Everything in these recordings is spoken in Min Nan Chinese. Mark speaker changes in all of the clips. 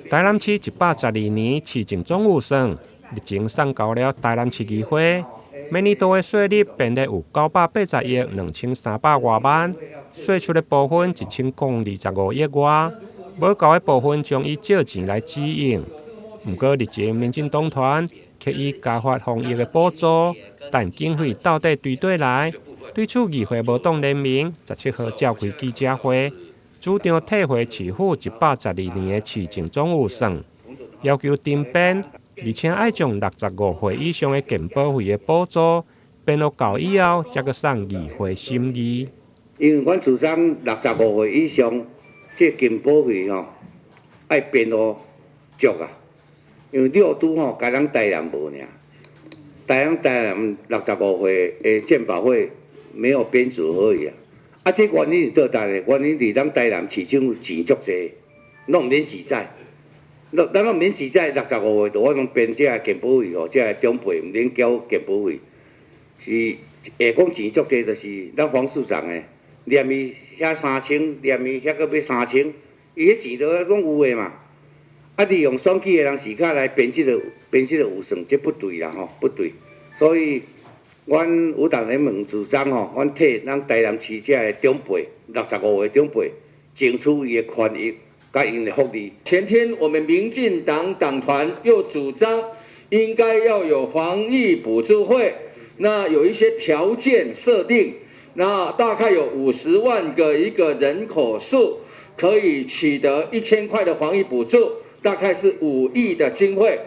Speaker 1: 台南市112年市政總預算日前送交了台南市議會，每年度的稅率編列有980億2300外萬，稅出的部分1025億外，無夠的部分將以借錢來支應。毋過日前民進黨團決議加發防疫的補助，但經費到底對佗來？對此議會無黨聯盟17號召開記者會，主張退回市府112年的市政總預算，要求重編，而且愛將65歲以上的健保費的補助編予夠以後，才閣送議會審議。
Speaker 2: 因為阮主張65歲以上，這健保費吼愛編予足啊，因為六都吼干焦台南無爾，台南65歲的健保費沒有編足而已啊。啊，這原因是倒佇咧？原因是咱台南市政府錢足濟，攏毋免舉債，咱攏毋免舉債，六十五歲就我攏編這个健保費，予這个長輩毋免繳健保費，是會講錢足濟，就是咱黃市長的，連伊遐三千，連伊遐閣欲三千，伊彼錢都攏有的嘛。啊，利用選舉的人時卡來編這個預算，這不對啦吼，不對。所以，阮無黨聯盟主張吼，阮替咱台南市這个長輩，六十五歲長輩爭取伊的權益，佮𪜶的福利。
Speaker 3: 前天我們民進黨黨團又主張，應該要有防疫補助費，那有一些條件設定，那大概有50萬個一個人口數可以取得1000塊的防疫補助，大概是5億的經費。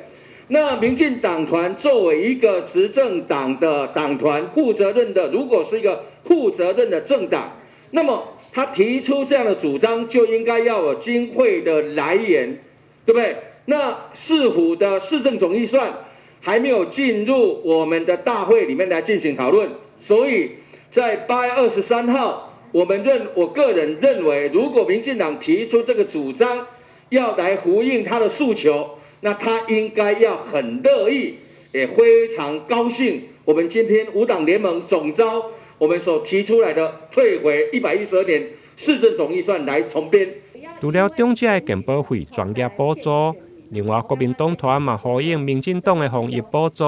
Speaker 3: 那民進黨團作為一個執政黨的黨團，負責任的，如果是一個負責任的政黨，那麼他提出這樣的主張，就應該要有經費的來源，對不對？那市府的市政總預算還沒有進入我們的大會裡面來進行討論，所以在8月23號，我個人認為，如果民進黨提出這個主張，要來呼應他的訴求，那他應該要很樂意，也非常高興。我們今天無黨聯盟總召，我們所提出來的退回112年市政總預算來重編。
Speaker 1: 除了長者的健保費全額補助，另外國民黨團嘛呼應民進黨的防疫補助，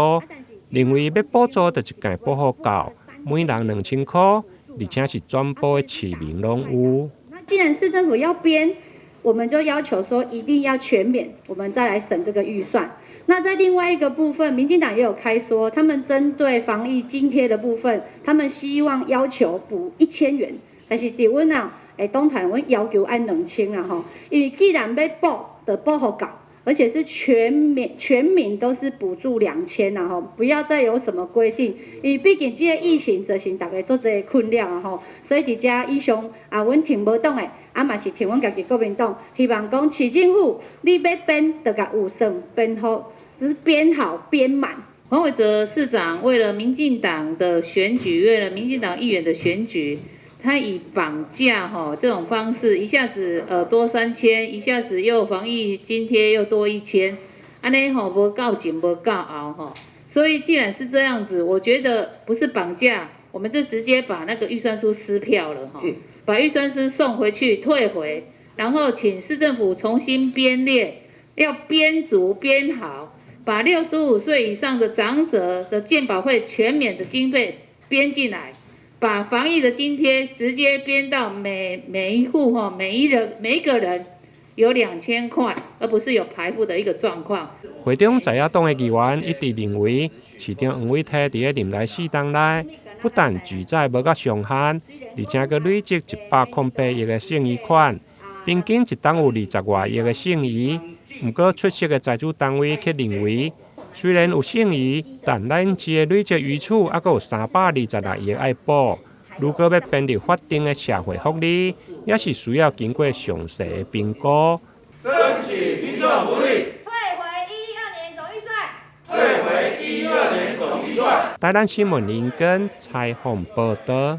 Speaker 1: 認為欲補助就一概補予夠，每人2000箍，而且是全部的市民攏有。
Speaker 4: 那既然市政府要編，我們就要求說一定要全免，我們再來審這個預算。那在另外一個部分，民進黨也有開說，他們針對防疫津貼的部分，他們希望要求補1000元，但是佇阮啊，黨團阮要求愛兩千啦吼，因為既然欲補，就補予夠，而且是全免，全民都是補助兩千啦吼，不要再有什麼規定，因為畢竟這個疫情造成大家足濟困擾啊吼，所以佇遮以上啊，阮挺無黨的，啊嘛是挺阮家己國民黨，希望講市政府你欲編，就共預算編好，就是編好編滿。
Speaker 5: 黃偉哲市長為了民進黨的選舉，為了民進黨議員的選舉，他以綁架吼這種方式，一下子多三千，一下子又防疫津貼又多一千，按呢吼無夠前無夠後吼，所以既然是這樣子，我覺得不是綁架，我們就直接把那個預算書撕票了哈，把預算書送回去退回，然後請市政府重新編列，要編足編好，把65歲以上的長者的健保費全免的經費編進來。把防疫的津貼直接編到每一戶哈，每一個人有2000塊，而不是有排付的一個狀況。
Speaker 1: 會中在野黨的議員一致認為，市長黃偉哲佇咧任內4冬內，不但舉債無到上限，而且閣累積108億的剩餘款，平均一冬有20外億的剩餘。毋過出席的在主單位卻認為，雖然有剩餘，但咱市的累積餘儲猶閣有326億愛補。如果欲編入法定的社會福利，也是需要經過詳細的評估。
Speaker 6: 爭取民眾福利，
Speaker 7: 退回112年總預算，
Speaker 6: 退回112年總預算。
Speaker 1: 台南新聞林根採訪報導。